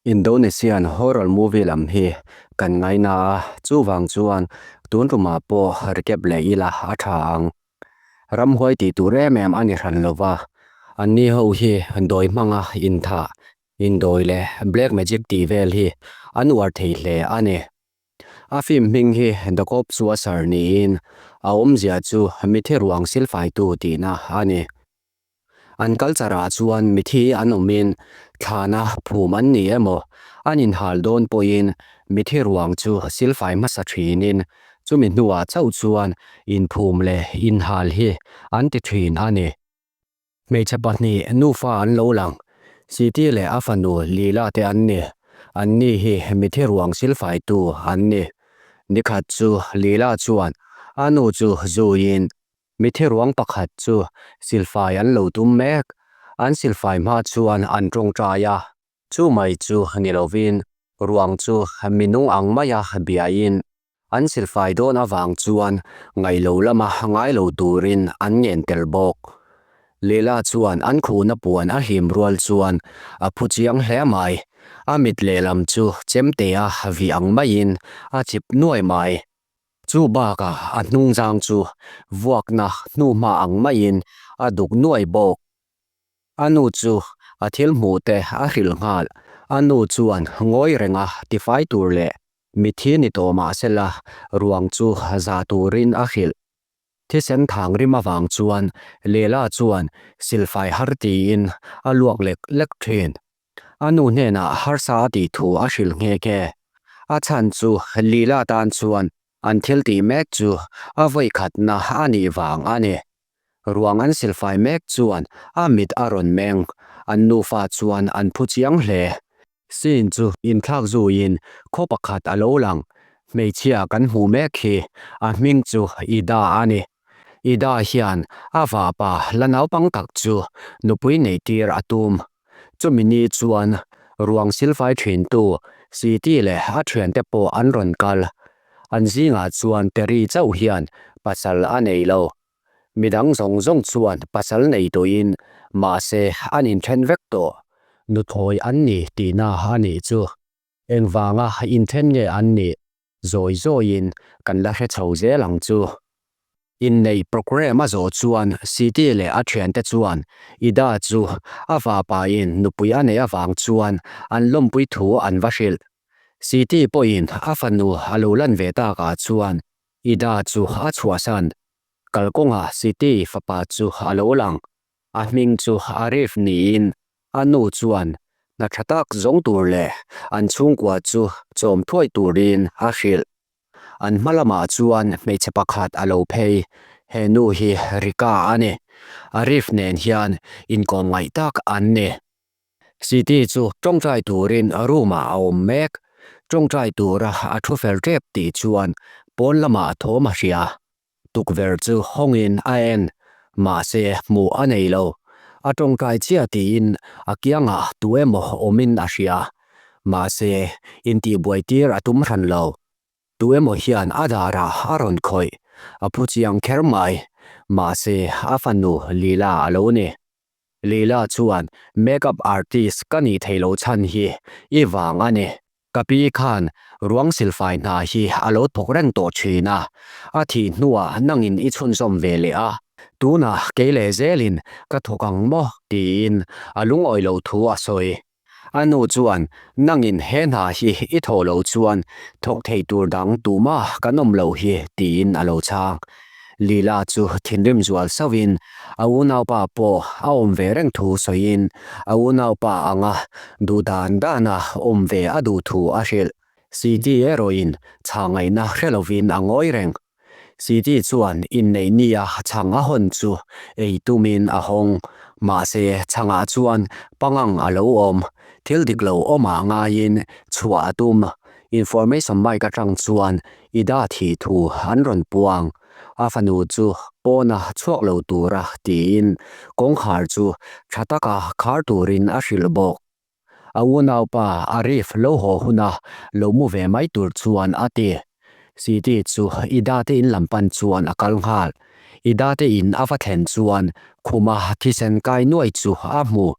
Indonesian horror movie lam hi kan ngaina a, chuvang chuan tun tumah pawh recap leh ila a tha ang. Ramhuai tih tur em em a ni hran lova, anni ho hi dawi hmanga inthah, indawi leh black magic tih vel hi an uar thei hle a ni. A film hming hi The Corpse Washer niin a awmzia chu mithi ruang silfaitu tihna a ni. An culture ah chuan mithi an awmin thlana phum an ni emaw, an inhal dawn pawhin mithi ruang chu silfai hmasa thinin chumi hnuah chauh chuan inphum leh inhal hi an ti thin a ni. Hmeichhe pahnih nufa an lo lang, Siti leh a fanu Lila te an ni. Anni hi mithi ruang silfaitu an ni. Nikhat chu Lila chuan a nu chu zuiin Mithi ruang pakhat chu silfai an lo tum mek. An silfai hma chuan an tawngtai a, chu mai chu ni lovin ruang chu minung ang maia biain an silfai dawn avang chuan ngailo lama ngai lo turin an ngen tel bawk. Leela chuan an khuhna puan a hlim rual chuan a phu chiang hle mai. A mit lehlam chu chemtea vih ang maiin a chip nuai mai. Chu bakah a hnungzang chu vuakna hnuhma ang maiin a duk nuai bawk. A nu chu a thil hmuh te a hrilh nghal. A nu chuan ngawi renga tifai tur leh mithi ni tawh mah sela ruang chu za turin a hrilh. Thisen thang rim avang chuan Leela chuan silfai har tiin a luak lek lek thin. A nu hnenah harsa a tih thu a hrilh nghe nghe. A chhan chu Lila tan chuan an thil tih mek chu a vawi khatna a nih vang a ni. Ruang an silfai mek chuan a mit a rawn meng. An nufa chuan an phu chiang hle. Scene chu inthlak zuiin khaw pakhat a lo lang. Hmeichhia kan hmuh mek hi a hming chu Ida a ni. Ida hian a vapa la naupang tak chu nupui neihtir a tum. Chumi ni chuan ruang silfai thintu Siti leh a thiante pawh an rawn kal. An zingah chuan Terry chauh hian pasal a nei lo. Midang zawng zawng chuan pasal nei tawhin mahse an inthen vek tawh. Nuthawi an ni tihna a nih chu. Engvanga inthen nge an nih? Zawi zawiin kan la hre chho zel ang chu. Inneih programme a zawh chuan Siti leh a thiante chuan Ida chu a vapain nupui a neih avang chuan an lawmpui thu an va hrilh. Siti pawhin a fanu a lo lan ve takah chuan Ida chu a chhuahsan. Kalkawngah Siti fapa chu a lo lang. A hming chu Arif niin a nu chuan hna tha tak zawng tur leh an chhungkua chu chawm thuai turin a hrilh. An hma lamah chuan hmeichhe pakhat a lo phei, he nu hi Rika a ni. Arif nen hian inkawm ngaih tak an ni. Siti chu tawngtai turin room ah a awm mek. Tawngtai tura a thu fel tep tih chuan pawn lamah thawm a hria. Tukverh chu hawngin a en, mahse hmuh a nei lo. A tawngtai chiah tiin a kiangah tu emaw awmin a hria. Mahse intihbuai tir a tum hran lo. Tu emaw hian a darah a rawn khawih, a phu chiang kher mai. Mahse a fanu Lila a lo ni. Lila chuan make-up artist ka nih theih loh chhan hi i vang a ni. Ka pi khan ruang silfai hna hi a lo thawk reng tawh thin a, a thih hnuah nangin i chhunzawm ve leh a, tunah kei leh zelin ka thawk ang maw? tiin a lungawi loh thu a sawi. A nu chuan, Nangin he hna hi i thawh loh chuan thawk thei tur dang tumah kan awm loh hi, tiin a lo chhang. Lila chu thinrim zual sauhin a unaupa pawh a awm ve reng thu sawiin a unaupa anga duh dan dana awm ve a duh thu a hrilh. Siti erawhin chhang ngaihna hre lovin a ngawi reng. Siti chuan inneih nia chhang a hawn chu ei tumin a hawng. Mahse chhangah chuan pangang a lo awm. Thil dik lo awmah ngaiin chhuah a tum. Information mic atang chuan Ida thih thu an rawn puang. A fanu chu pawna chhuak lo tura tiin kawngkhar chu tha taka khar turin a hrilh bawk. A unaupa Arif lo haw huna lo mu ve mai tur chuan a ti. Siti chu Ida te in lam pan chuan a kal nghal. Ida te in a va thlen chuan khuma thisen kai nuai chu a hmu.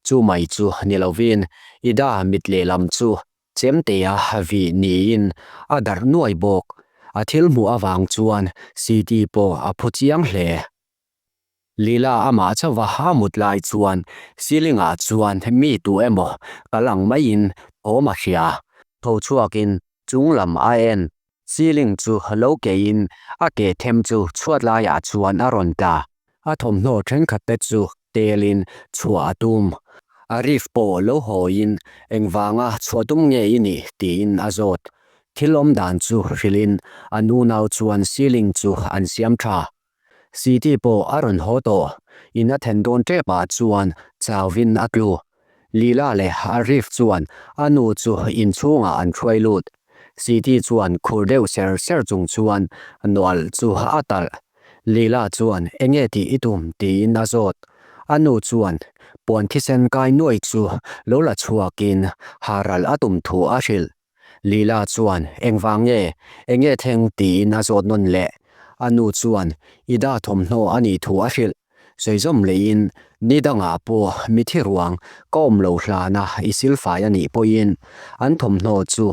Chu mai chu ni lovin Ida mit lehlam chu chemtea vih niin a darh nuai bawk. A thil hmuh avang chuan Siti pawh a phu chiang hle. Lila amah chauha a mut lai chuan ceiling ah chuan mi tu emaw kal ang maiin thawm a hria. Tho chhuakin chung lam a en. Ceiling chu lo keiin a ke them chu chhuat laiah chuan a rawn tla. A thawmhnaw thenkhat te chu telin chhuah a tum. Arif pawh lo hawiin engvanga chhuah tum nge i nih tiin a zawt. Thil awm dan chu hrilhin an unau chuan ceiling chu an siam tha. Siti pawh a rawn haw tawh. In a then dawn tep ah chuan chauvin a tlu. Lila leh Arif chuan a nu chu inchhungah an hruai lut. Siti chuan khur deuh ser ser chung chuan nual chu a talh. Lila chuan enge tih i tum tiin a zawt. A nu chuan puan thisen kai nuai chu lo la chhuakin haral a tum thu a hrilh. Lila chuan, Engvang nge? Enge thleng? tiin a zawt nawn leh. A nu chuan, I da thawmhnaw a nih thu a hrilh. Sawi zawm lehin, Ni dangah pawh mithi ruang ka awm lo hlana i silfai a nih pawhin an thawmhnaw chu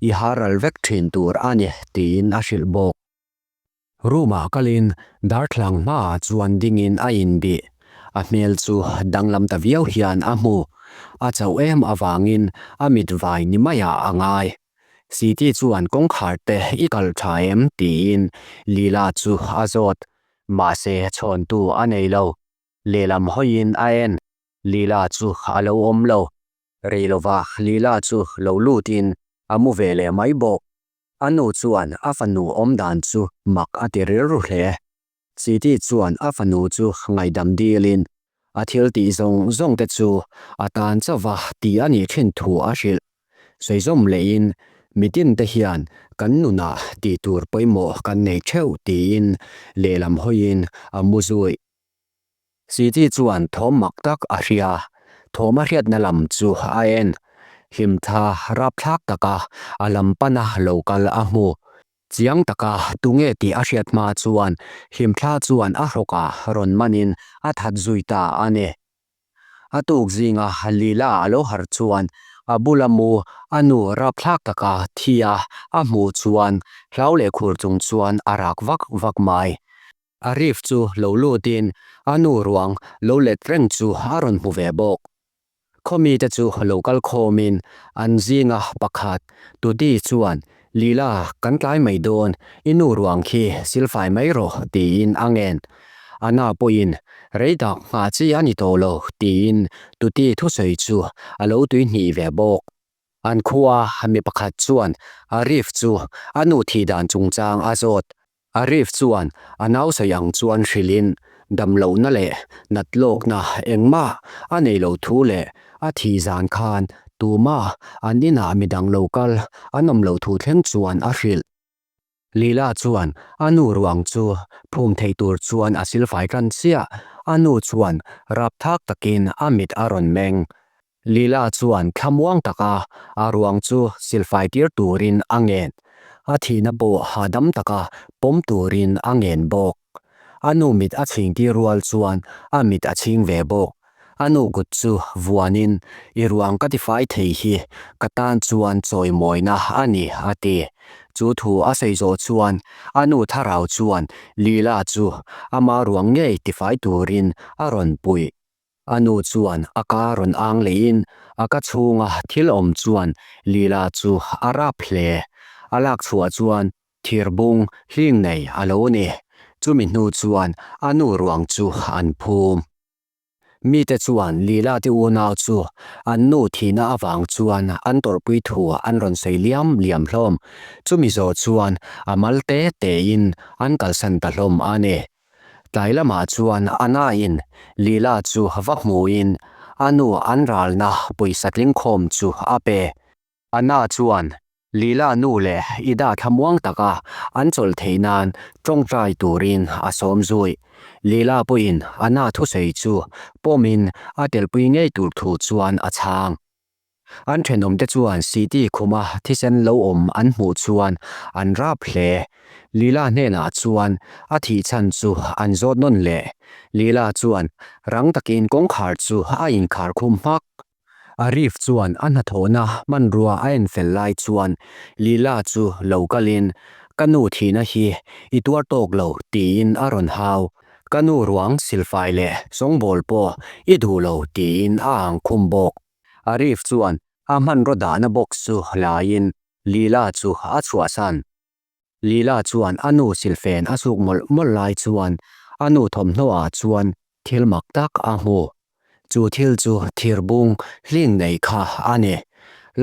i haral vek thin tur a ni, tiin a hrilh bawk. Room-ah kalin darthlang hmaah chuan dingin a inbih. A hmel chu danglam ta viau hian a hmu. A chauh em avangin a mit vai ni maiah a ngai. Siti chuan kawngkhar te i kal tha em? tiin Lila chu a zawt. Mahse chhawntu a nei lo. Lehlam hawiin a en. Lila chu a lo awm lo. Rei lova Lila chu lo lutin a mu ve leh mai bawk. A nu chuan a fanu awm dan chu mak a ti rilru hle. Siti chuan a fanu chu ngaihdam dilin a thil tih zawng zawng te chu a tan chauva tih a nih thin thu a hrilh. Sawi zawm lehin mitin te hian kan nunah tih tur pawimawh kan nei theuh tiin lehlam hawiin a mu zui. Siti chuan thawm mak tak a hria. Thawm a hriatna lam chu a en. Hlimthla rapthlak taka a lam pana lo kal a hmu. Chiang taka tunge tih a hriat hma chuan hlimthla chuan a hrawkah rawn manin a that zui ta a ni. A tuk zinga Lila a lo harh chuan a bula mu a nu rapthlak taka thi a a hmuh chuan hlau leh khur chung chuan a rak vak vak mai. Arif chu lo lutin a nu ruang lo let reng chu a rawn hmu ve bawk. Khaw mite chu lo kal khawmin an zinga pakhat Tudi chuan, Lila, kan tlai mai dawn, i nu ruang khi silfai mai rawh, tiin a ngen. Anna pawhin, Rei tak nghah chi a ni tawh lo, tiin Tudi thusawi chu a lo tuihnih ve bawk. An khua mi pakhat chuan Arif chu a nu thih dan chungchang a zawt. Arif chuan a nau sawi ang chuan hrilhin damlohna leh nat lawkna engmah a nei lo thu leh a thih zan khan tumah an inah midang lo kal an awm lo thu thleng chuan a hrilh. Lila chuan a nu ruang chu phum thei tur chuan a silfai tan chiah, a nu chuan rapthak takin a mit a rawn meng. Lila chuan thlamuang taka a ruang chu silfai tir turin a ngen. A thihna pawh hahdam taka pawm turin a ngen bawk. A nu mit a chhing tir rual chuan a mit a chhing ve bawk. A nu kut chu vuanin, I ruang ka tifai thei hi ka tan chuan chawimawina a ni, a ti. Chu thu a sawi zawh chuan a nu thlarau chuan Lila chu ama ruang ngei tifai turin a rawn puih. A nu chuan a ka rawn ang leiin a ka chhunga thil awm chuan Lila chu a rap hle. A lak chhuah chuan thir bung hling nei a lo ni. Chumi hnu chuan a nu ruang chu an phum. Mite chuan Lila te unau chu an nu thihna avang chuan an tawrhpui thu an rawn sawi liam liam hlawm. Chumi zawh chuan a mal te tein an kalsan ta hlawm a ni. Tlai lamah chuan a nain Lila chu va hmuin a nu an ralna pawisa tlingkhawm chu a pe. Anna chuan Lila nu leh Ida thlamuang taka an chawlh theih nan tawngtai turin a sawm zui. Lila pawhin Anna thusawi chu pawmin a telpui ngei tur thu chuan a chhang. An thenawmte chuan Siti khuma thisen lo awm an hmuh chuan an rap hle. Lila hnenah chuan a thih chhan chu an zawt nawn leh. Lila chuan rang takin kawngkhar chu a inkhar khum hmak. Arif chuan a hnathawhna hmanrua a en fel lai chuan Lila chu lo kalin, Ka nu thihna hi i tuar tawk lo tiin a rawn hau. Ka nu ruang silfai leh sawngbawl pawh i duh lo tiin a ang khum bawk. Arif chuan a hmanraw dahna box chu laiin Lila chu a chhuahsan. Lila chuan a nu silfen a suk mawlh mawlh lai chuan a nu thawmhnaw ah chuan thil mak tak a hmu. Chu thil chu thir bung hling nei kha a ni.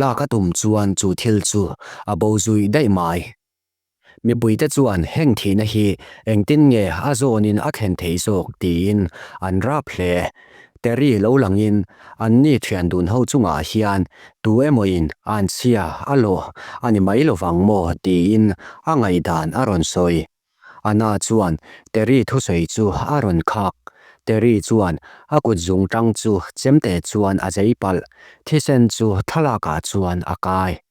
Lak a tum chuan chu thil chu a bo zui daih mai. Mipuite chuan heng thihna hi engtin nge a zawnin a thlen thei zawk tiin an rap hle. Terry lo langin anni thian dun ho chungah hian tu emawin an chhia a lawh a ni mai lovang maw tiin a ngaihdan a rawn sawi. Anna chuan Terry thusawi chu a rawn khak. Terry chuan a kut zung tang chu chemte chuan a zei palh, thisen chu thlalakah chuan a kai.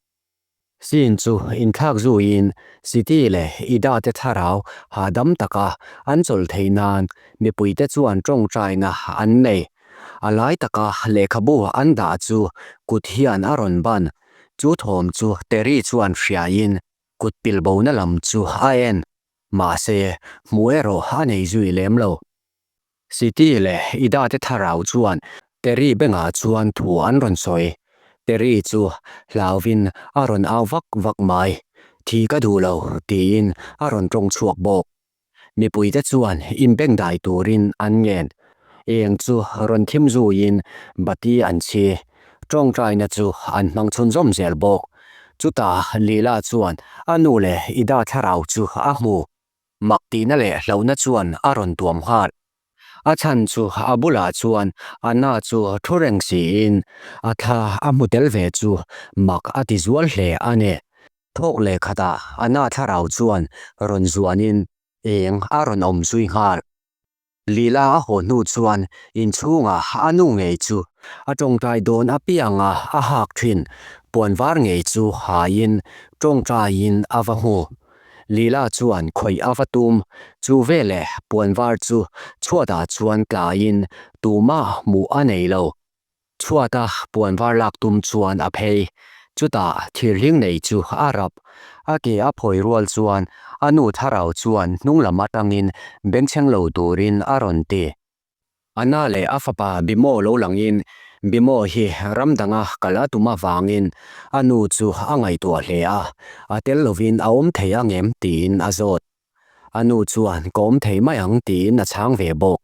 Scene chu inthlak zuiin Siti leh Ida te thlarau hahdam taka an chawlh theih nan mipuite chuan tawngtaina an nei. A lai taka lehkhabu an dah chu kut hian a rawn ban. Chu thawm chu Terry chuan hriaiin kut pilbona lam chu a en. Mahse, hmuh erawh a nei zui lem lo. Siti leh Ida te thlarau chuan Terry bengah chuan thu an rawn sawi. Terry chu hlauvin a rawn au vak vak mai. Thi ka duh lo, tiin a rawn tawng chhuak bawk. Mipuite chuan inbengdai turin an ngen. Eng chu rawn thim zuiin bati an chhi. Tawngtaina chu an hmang chhunzawm zel bawk. Chutah Lila chuan a nu leh Ida thlarau chu a hmu. Mak tihna leh hlauhna chuan a rawn tuam nghal. A chhan chu a bulah chuan Anna chu thu reng siin a thla a hmu tel ve chu mak a ti zual hle a ni. Thawk leh khatah Anna thlarau chuan rawn zuanin eng a rawn awm zui nghal. Lila a haw hnu chuan inchhungah a nu ngei chu a tawngtai dawn apianga a hak thin puan var ngei chu haiin tawngtaiin a va hmu. Lila chuan khawih a va tum, chu veleh puan var chu chhuatah chuan tlaiin tumah hmuh a nei lo. Chhuata puan var lak tum chuan a phei. Chutah thirhling nei chu a rap. A ke a phawi rual chuan a nu thlarau chuan hnung lam atangin bengchheng lo turin a rawn ti. Anna leh a fapa Bimo lo langin Bimo hi ram danga kal a tum avangin a nu chu a ngaihtuah hle a, a tel lovin a awm thei angem tiin a zawt. A nu chuan ka awm thei mai ang tiin a chhang ve bawk.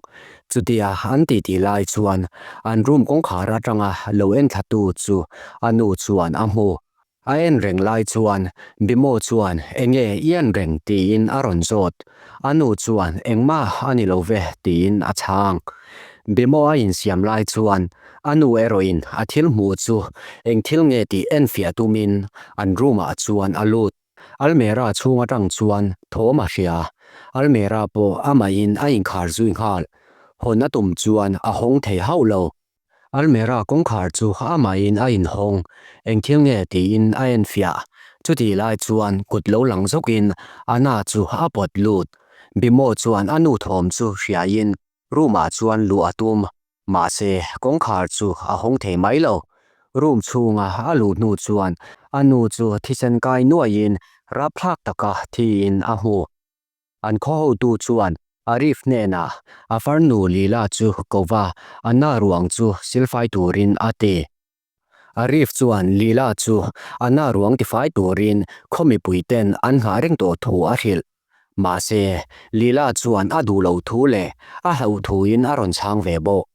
Chutia an titi lai chuan an room kawngkhar atanga lo en thlatu chu a nu chuan a hmu. A en reng lai chuan Bimo chuan enge i en reng tiin a rawn zawt. A nu chuan engmah a ni lo ve tiin a chhang. Bimo a insiam lai chuan a nu erawhin a thil hmuh chu eng thil nge tih enfiah tumin an room ah chuan a lut. Almera chhung atang chuan thawm a hria. Almera pawh amahin a inkhar zui nghal. Hawn a tum chuan a hawng thei hauh lo. Almera kawngkhar chu amahin a inhawng. Eng thil nge tiin a enfiah. Chutih lai chuan kut lo lang zawkin Anna chu a pawt lut. Bimo chuan a nu thawm chu hriaiin room ah chuan luh a tum. Mahse, kawngkhar chu a hawng thei mai lo. Room chhunga a luh hnu chuan a nu chu thisen kai nuaiin rapthlak taka thiin a hmu. An khaw hotu chuan Arif hnenah a farnu Leela chu ko va, Anna ruang chu silfai turin a ti. Arif chuan Leela chu Anna ruang tifai turin khaw mipuiten an nghah reng tawh thu a hrilh. Mahse, Leela chuan a duh loh thu leh a hlauh thuin a rawn chhang ve bawk.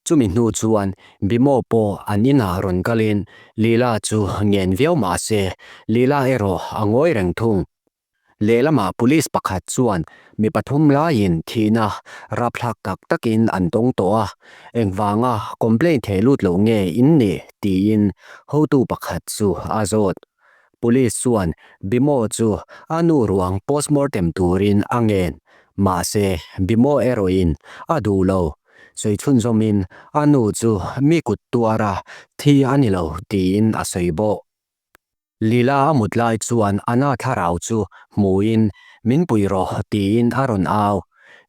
Chumi hnu chuan Bimo pawh an inah rawn kalin Leela chu ngen viau mahse, Leela erawh a ngawi reng thung. Lehlamah police pakhat chuan mi pathum laiin thihna rapthlak tak takin an tawng tawh a, engvanga complaint thei lut lo nge in nih tiin hotu pakhat chu a zawt. Police chuan Bimo chu a nu ruang postmortem turin a ngen, mahse Bimo erawhin a duh lo. Sawi chhunzawmin a nu chu mi kut tuara thi a ni lo tiin a sawi bawk. Lila a mut lai chuan Anna thlarau chu hmuin min pui rawh tiin a rawn au.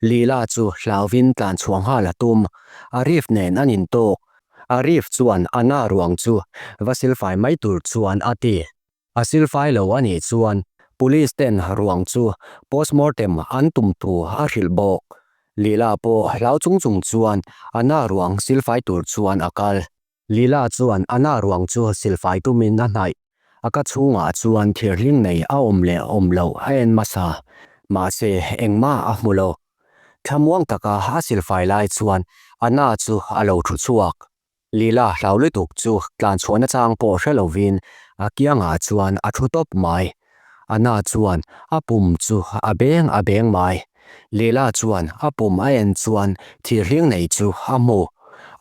Lila chu hlauvin tlan chhuah nghal a tum. Arif nen an intawk. Arif chuan Anna ruang chu va silfai mai tur chuan a ti. A silfai lo a nih chuan Police ten ruang chu postmortem an tum thu a hrilh bawk. Lila pawh hlau chung chung chuan Anna ruang silfai tur chuan a kal. Lila chuan Anna ruang chu silfai tumin a hnaih. A ka chhungah chuan thirhling nei a awm leh awm loh a en hmasa. Mahse, engmah a hmu lo. Thlamuang taka a silfai lai chuan Anna chu a lo thu chhuak. Lila hlau lutuk chu tlan chhuahna chang pawh hre lovin a kiangah chuan a thu tawp mai. Anna chuan a pum chu a beng a beng mai. Lila chuan a pum a en chuan thirhling nei chu a hmu.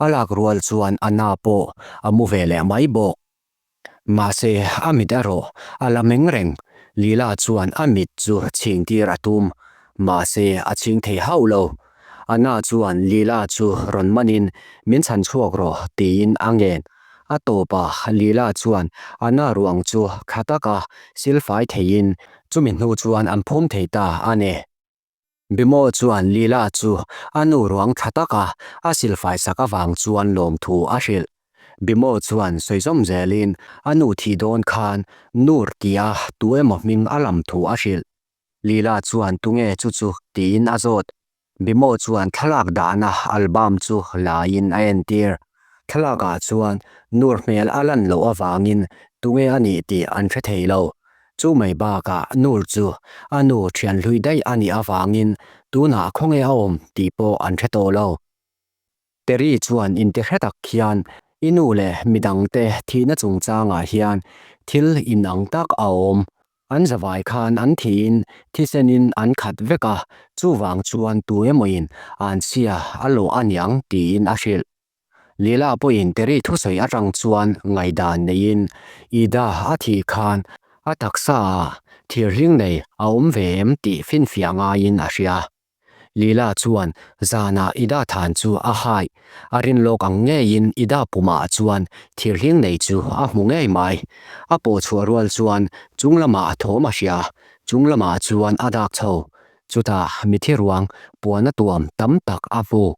A lak rual chuan Anna pawh a mu ve leh mai bawk. Mahse, a mit erawh a la meng reng. Lila chuan a mit chu chhing tir a tum. Mahse, a chhing thei hauh lo. Anna chuan Lila chu rawn manin, Min chhan chhuak rawh, tiin a ngen. A tawpah Lila chuan Anna ruang chu tha taka silfai theiin chumi hnu chuan an phum thei ta a ni. Bimo chuan Lila chu a nu ruang tha taka a silfai sak avang chuan lawmthu a hrilh. Bimo chuan sawi zawm zelin a nu thih dawn khan Nur tia tu emaw hming a lam thu a hrilh. Lila chuan tunge chu chu tiin a zawt. Bimo chuan thlalak dahna album chu laiin a entir. Thlalakah chuan Nur hmel a lan loh avangin tunge a nih tih an hre thei lo. Chu mai bakah Nur chu a nu thian hlui daih a nih avangin tunah khawnge a awm tih pawh an hre tawh lo. Terry chuan intihre tak hian i nu leh midangte thihna chungchangah hian thil inang tak a awm. An zavai khan an thihin thisenin an khat vek a, chuvang chuan tu emawin an chhia a lawh a niang tiin a hrilh. Lila pawhin Terry thusawi atang chuan ngaihdan neiin Ida a thih khan a taksaah thirhling nei a awm ve em tih finfiah ngaiin a hria. Lila chuan zanah Ida than chu a hai. A rin lawk ang ngeiin Ida pumah chuan thirhling nei chu a hmu ngei mai. A pawh chhuah rual chuan chung lamah thawm a hria, chung lamah chuan a dak chho. Chutah mithi ruang puan a tuam tam tak a hmu.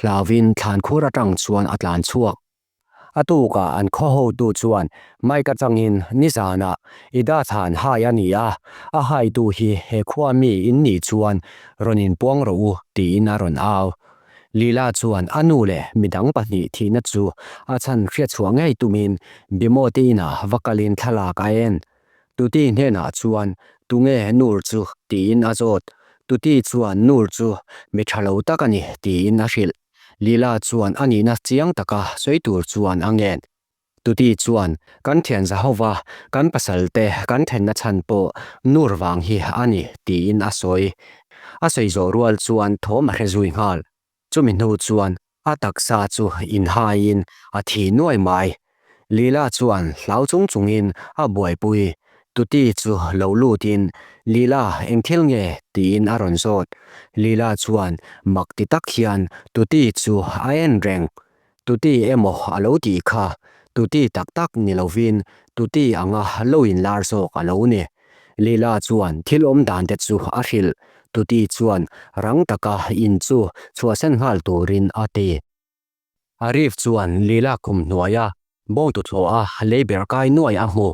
Hlauvin thlan khur atang chuan a tlan chhuak. A tukah an khaw hotu chuan Mike atangin nizanah Ida than hai a ni a, a haitu hi he khua mi in nih chuan rawn inpuang rawh u tiin a rawn au. Lila chuan a nu leh midang pahnih thihna chu a chhan hriatchhuah ngei tumin Bimo te inah va kalin thlalak a en. Tuti hnenah chuan tunge Nur chu tiin a zawt. Tuti chuan Nur chu mi tha lo tak a ni tiin a hrilh. Lila chuan a nihna chiang taka sawi tur chuan a ngen. Tuti chuan, Kan thian Zahova, kan pasalte kan thenna chhan pawh Nur vang hi a ni, tiin a sawi. A sawi zawh rual chuan thawm a hre zui nghal. Chumi hnu chuan a taksa chu inhaiin a thi nuai mai. Lila chuan hlau chung chungin a buaipui. Tuti chu lo lutin, Lila, eng thil nge? tiin a rawn zawt. Lila chuan mak ti tak hian Tuti chu a en reng. Tuti emaw a lo tih kha, Tuti tak tak ni lovin Tuti anga lo inlar zawk a lo ni. Lila chuan thil awm dan te chu a hrilh. Tuti chuan rang taka in chu chhuahsan nghal turin a ti. Arif chuan Lila khum hnuaia bawng tuthlawh a lei ber kai nuai a hmu.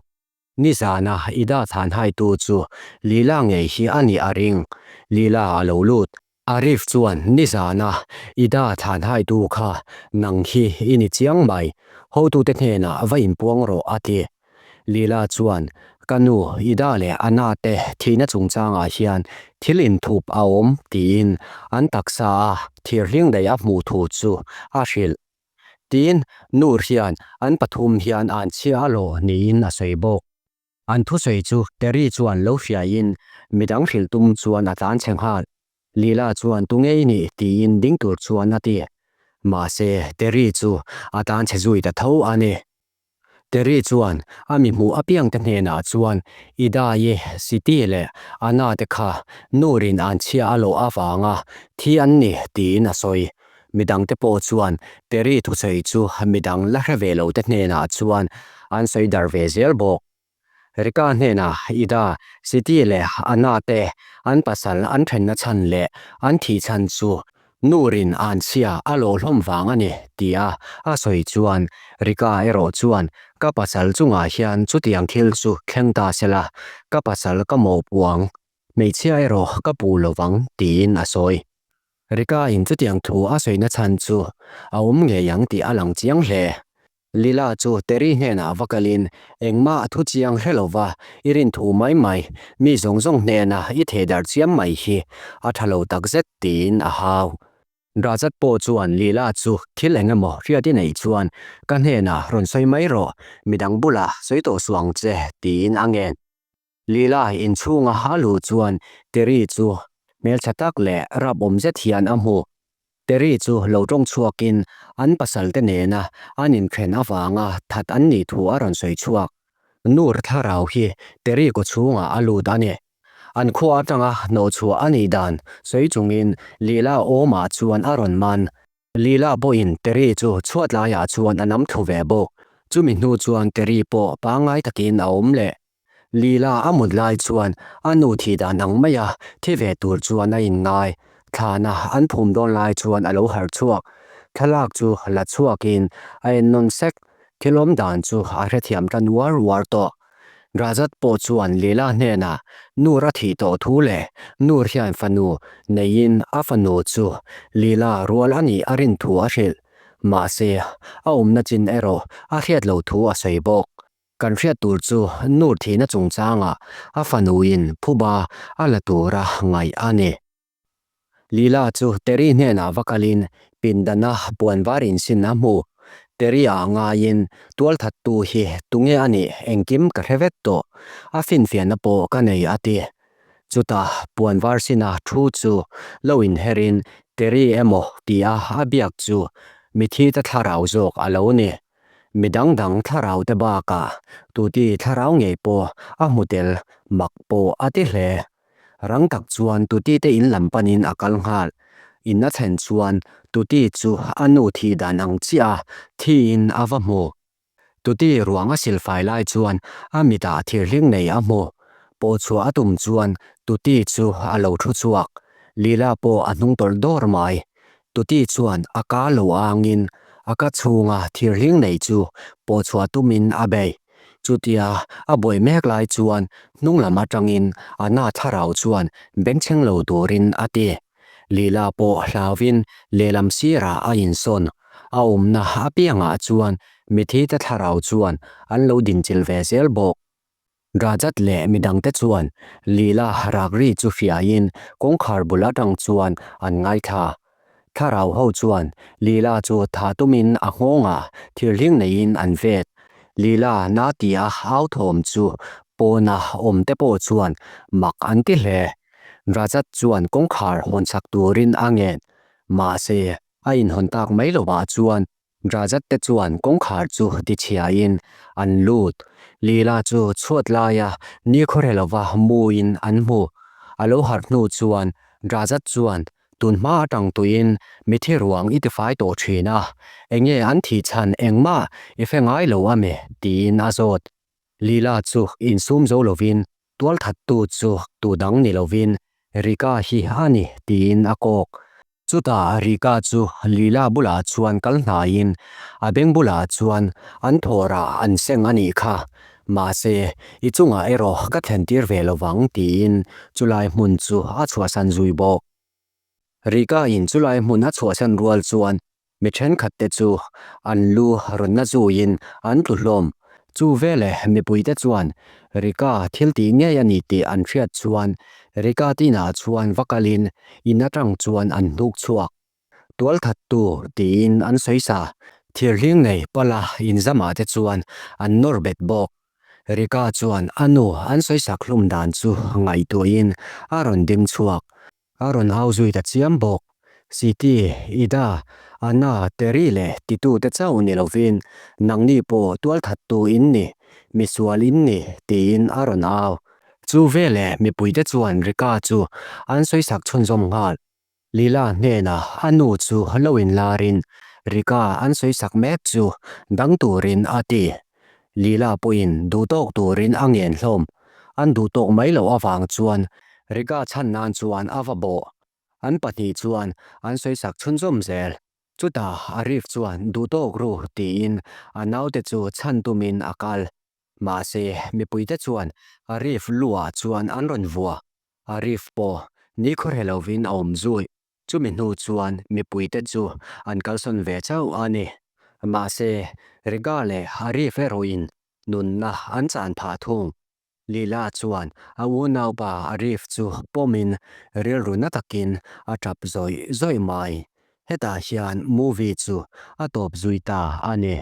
Nizana Ida than haitu chu Lila ngei hi a nih a ring. Lila a lo lut. Arif chuan nizana Ida than haitu kha nang hi i ni chiang mai. Hotute hnenah va inpuang rawh a ti. Lila chuan, Ka nu, Ida leh Anna te thihna chungchangah hian thil inthup a awm, tiin an taksa a thirhling daih a hmuh thu chu a hrilh. Tin, Nur hian an pathum hian an chhia a lawh niin a sawi bawk. An thusawi chu Terry chuan lo hriaiin midang hrilh tum chuan a tlan chhe nghal. Lila chuan tunge i nih tiin ding tur chuan a ti. Mahse, Terry chu a tlan chhe zui ta tho a ni. Terry chuan a mi hmuh apiangte hnenah chuan Idai, Siti leh Anna te kha Nurin an chhia a lawh avanga thi an ni tiin a sawi. Midangte pawh chuan Terry thusawi chu midang la hre ve lo te hnenah chuan an sawi dar ve zel bawk. Rika hnenah Ida, Siti leh Anna te an pasal an thenna chhan leh an thih chhan chu Nurin anchhia a lawh hlawm vang a ni tia a sawi chuan Rika erawh chuan ka pasal chungah hian chutiang thil chu thleng ta sela, ka pasal ka mawhpuang Hmeichhia erawh ka puh lovang tiin a sawi. Rika in chutiang thu a sawina chhan chu a awm ngei ang tih a lang chiang hle. Lila chu Terry hnenah va kalin engmah a thu chiang hre lova i rin thu mai mai, mi zawng zawng hnena i thehdarh chiam mai hi a tha lo takzet tiin a hau. Rajat pawh chuan Lila chu thil eng emaw hriat i neih chuan ka hnenah rawn sawi mai rawh, midang bulah sawi tawh suh ang che tiin a ngen. Lila inchhunga a luh chuan Terry chu hmeltha tak leh rap awm zet hian a hmu. Terry chu lo tawng chhuakin an pasalte nena an inkhen avanga that an nih thu a rawn sawi chhuak. Nur thlarau hi Terry kawchhungah a lut a ni. An khua atanga hnawhchhuah a nih dan sawi chungin Lila awmah chuan a rawn man. Lila pawhin Terry chu chhuat laiah chuan a nam thlu ve bawk. Chumi hnu chuan Terry pawh pangngai takin a awm leh. Lila a mut lai chuan a nu thih dan ang maia thi ve tur chuan a inngai. Thlana an phum dawn lai chuan a lo harh chhuak. Thlalak chu la chhuakin a en nawn sek. Thil awm dan chu a hrethiam tan uar uar tawh. Rajat pawh chuan Lila hnenah Nur a thih tawh thu leh Nur hian fanu neiin a fanu chu Lila rual a nih a rin thu a hrilh. Mahse, a awmna chin erawh a hriat lo thu a sawi bawk. Kan hriat tur chu Nur thihna chungchangah a fanuin phuba a la tura ngaih a ni. Lila chu Terry hnenah va kalin pindana puan var insin a hmu. Terry-ah ngaiin tualthattu hi tunge a nih engkim ka hre vek tawh, a finfiahna pawh ka nei a ti. Chutah puan var sina thu chu lo inherin Terry emaw tia a biak chu mithite thlarau zawk a lo ni. Mi dang dang thlarau te bakah tuti thlarau ngei pawh a hmu tel mak pawh a ti hle. Rang tak chuan tuti te in lam panin a kal nghal. In a thlen chuan tuti chu a nu thih dan ang chiah a thiin a va hmu. Tuti ruang a silfai lai chuan a mitah thirhling nei a hmu. Pawhchhuah a tum chuan tuti chu a lo thu chhuak. Lila pawh a hnung tawlh dawr mai. Tuti chuan a ka lo angin a ka chhunga thirhling nei chu pawhchhuah tumin a bei. Chutia a buai mek lai chuan hnung lam atangin a na thlarau chuan bengchheng lo turin a ti. Lila pawh hlauvin lehlam sirah a insawn. A awmna apiangah chuan mithite thlarau chuan an lo dinchilh ve zel bawk. Rajat leh midangte chuan Lila rak ri chu hriaiin kawngkhar bul atang chuan an ngaithla. Thlarau ho chuan Lila chu tha tumin a nghawngah thirhling neiin an vet. Lila na tia au thawm chu pawna awmte pawh chuan mak an ti hle. Rajat chuan kawngkhar hawnchak turin a ngen. Mahse, a inhawn tak mai lovah chuan Rajat te chuan kawngkhar chu tichhiain an lut. Lila chu chhuat laia nikhawre lova muin an hmu. A lo harh hnu chuan Rajat chuan tun hma atang tuiin mithi ruang i tifai tawh thin a, enge an thih chhan engmah i hre ngai lo a mi? tiin a zawt. Lila chu insum zo lovin tualthattu chu tu dang ni lovin Rika hi a ni tiin a kawk. Chutah Rika chu Lila bulah chuan kal hnaiin a beng bulah chuan an thawrah an seng a nih kha. Mahse, i chungah erawh ka thlen tir ve lovang tiin chulai hmun chu a chhuahsan zui bawk. Rika in chulai hmun a chhuahsan rual chuan mi thenkhat te chu an lu rawn na zuiin an tlu hlawm. Chu veleh mipuite chuan Rika thil tih ngei a ni tih an hriat chuan Rika tinah chuan va kalin in atang chuan an hnuk chhuak. Tualthattu tiin an sawi sa. Thirhling nei pala inzamah te chuan an nawr bet bawk. Rika chuan a nu an sawi sak hlum dan chu ngaihtuahin a rawn ding chhuak. A rawn au zui ta chiam bawk. Siti, Ida, Anna, Terry leh titute chauh ni lovin nangni pawh tualthattu in ni, misual in ni, tiin a rawn au. Chu veleh mipuite chuan Rika chu an sawisak chhunzawm nghal. Lila hnenah a nu chu lo inlarin Rika an sawisak mek chu dang turin a ti. Lila pawhin duhtawk turin a ngen hlawm. An duhtawk mai loh avang chuan Rika chhan nan chuan a va bawh. An pahnih chuan an sawisak chhunzawm zel. Chutah Arif chuan duhtawk ru tiin a naute chu chhan tumin a kal. Mahse mipuite chuan Arif luah chuan an rawn vua. Arif pawh nikhawhre lovin a awm zui. Chumi hnu chuan mipuite chu an kalsawn ve chauh a ni. Mahse, Riga leh Arif erawhin nunna an chan phah thung. Lila chuan a unaupa Arif chu pawmin rilru na takin a tap zawih zawih mai. Hetah hian movie chu a tawp zui ta a ni.